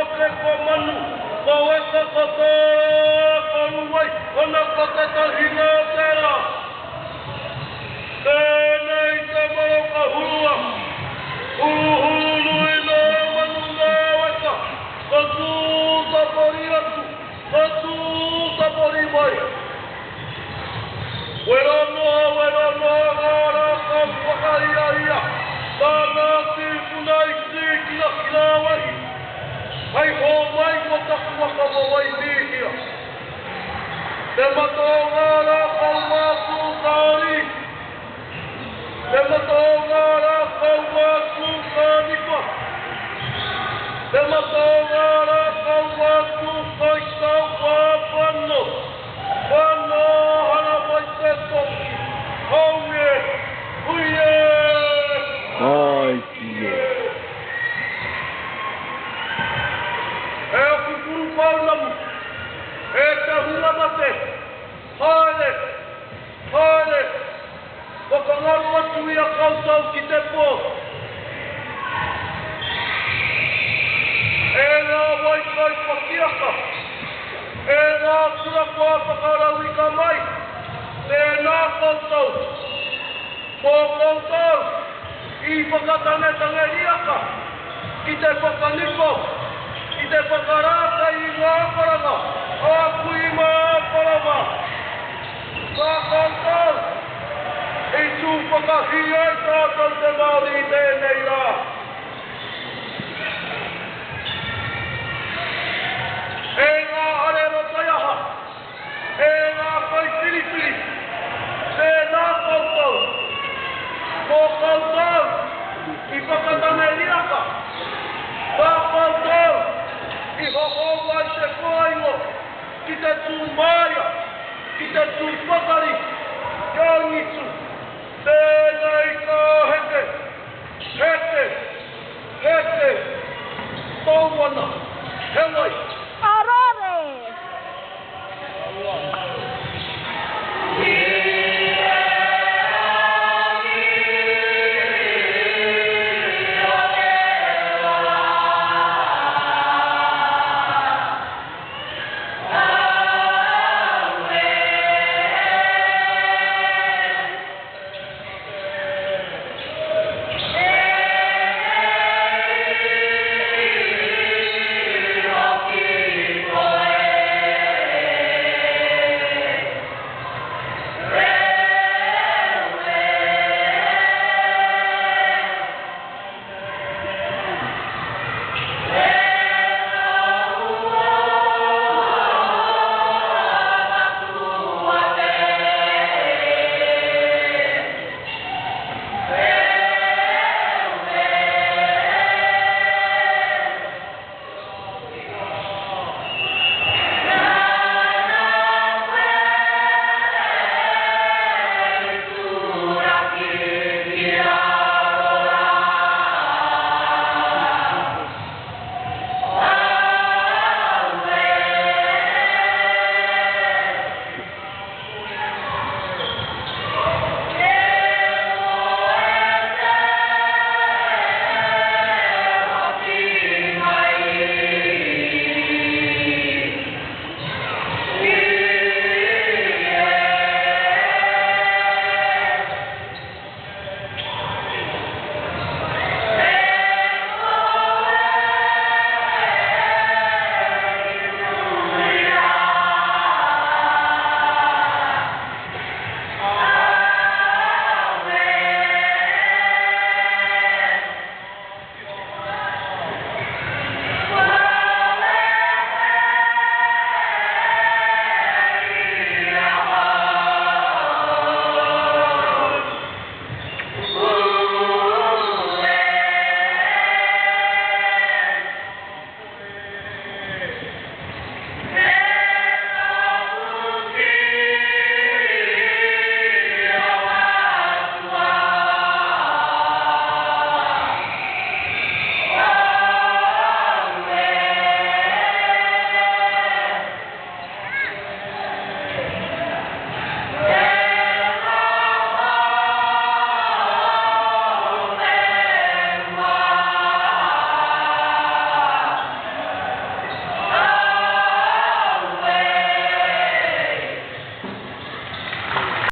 ake ko manu, ko weka ko tōra ko ruwai, ona ko te tahinga o te rā. Tēnei te moroka hurua, huruhuru nui nō manu nā weka, ka tū tapori atu, ka tū tapori mai. Wero noa, wero noa ngā rākau whakaiaia, tā ngā tīpuna i tīkina ki rāwahi, hei hōmai mō taku waka mō Waimīhia. Te mata o ngā rākau mātū kāri, Te mata o ngā rākau mātū kānipa, Te mata o ngā rākau mātū kaitā wā whano, Whano haramai te toki, Haumi e, hui e! Tāiki e! E aku puru pounamu, e te hunga mate, haere, haere, whakangaro atu i a koutou ki te pō. E ngā wai kai pakiaka, e ngā kura kua whakarauika mai, tēnā koutou, mō koutou i whakatangetangeriaka ki te whakaniko, ki te whakarākei i ngā akoranga a kui mā a koro mā. Nā koutou i tū whakahī ai tātou te Māori i tēnei rā. E ngā arero taiaha, e ngā kaiwhiriwhiri, tēnā koutou, mō koutou i whakatane riaka, nā koutou i hohou ai te kōingo ki te tū māia, ki te tū pakari, kia angitu, tēnei ka heke, heke, heke, tau ana.